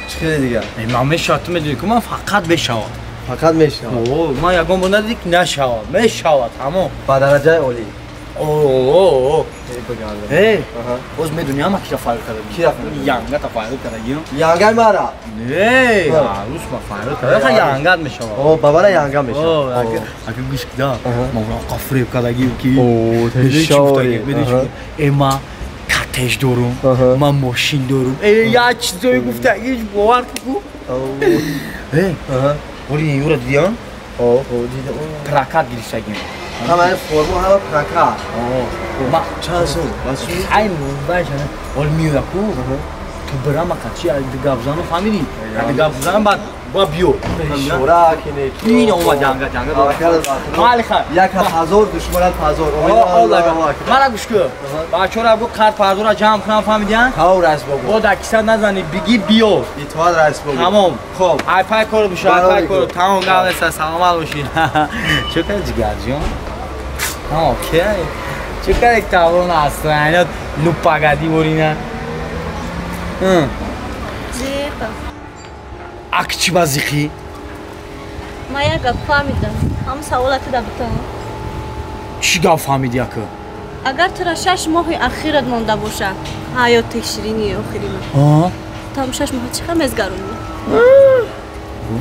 Чӣ хеле дигар? Ман мешавад, ту медонӣ ки ман фақат мешавад. Фақат мешавад. О, ман ягон бор надидӣ ки нашавад. Мешавад, тамом. Ба дараҷаи олӣ. О, Э, боз медонӣ ама кира файр кардагӣ? Кира файр? Янгата файр кардагӣ. Янгай мара? Не, арӯс ма файр карда, янгат мешавад. О, ба мара янга мешавад. Ака гӯш кида, ма ура фреб кардагӣ ки. О, тешори. Э, ма коттедж дорум, ма мошин дорум. Э, як чизое гуфтагиш бовар ку. Э, оли юра дидиам? О, дидам. Прокат гирифтагим. Ҳама формо, ҳама прокат. Ма чанд сум? Бас ай мубашана. Ол миёя ку. Ту бирама качи гап зану фаҳмидӣ? Гап зан баъд ба биё. Шура кине. Ин омад янга янга. Майли хай. Як ҳазор душманат ҳазор. Мара гӯш ку. Бачора гу қард пардора ҷамъ кунам фаҳмидиан? Тав раис бобо. Бо дар киса назани биги биё. Итоат раис бобо. Тамом. Хоб. Ай пай кор биша, ай пай кор. Тамом гап нест, саломат бошӣ. Чӣ кар ҷигарҷон? Окей. Чӣ кар тавон аст? Айна лупагади ворина. Зиқа. Ак чӣ ба зиқӣ? Ман як гап фаҳмидам. Ҳам саволати да битам. Чӣ гап фаҳмидӣ ака? Агар тура 6 моҳи ахират монда боша, ҳаёти ширини охирина. Там 6 моҳ чӣ хел мезгаронӣ?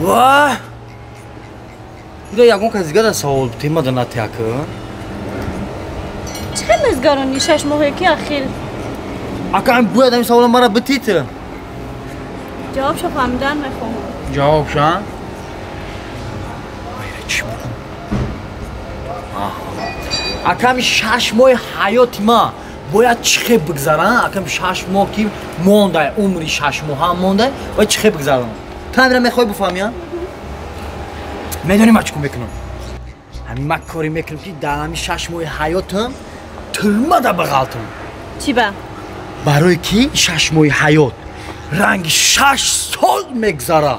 Ва! Ида ягон кас дига да савол тема да нати ака? Чӣ хел мезгаронӣ 6 моҳе ки ахир? Ака, ам бояд ҳамин савола мара битит. Ҷавобшо фаҳмидан мехоҳам. Ҷавобша? Чӣ букун? Аками 6 моҳи ҳаёти ма бояд чӣ хел бигзарам? Аками 6 моҳ ки мондай, умри 6 моҳ ҳам мондай, бояд чӣ хел бигзарам? Ту ҳамира мехоҳӣ бифаҳмӣ? Медонӣ ман чӣ кор мекунам? Ҳамин ман коре мекунам ки дар ҳамин 6 моҳи ҳаётам тӯрмада бағалтам. Чӣ ба? Барои ки 6 моҳи ҳаёт ранги 6 сол мегзара.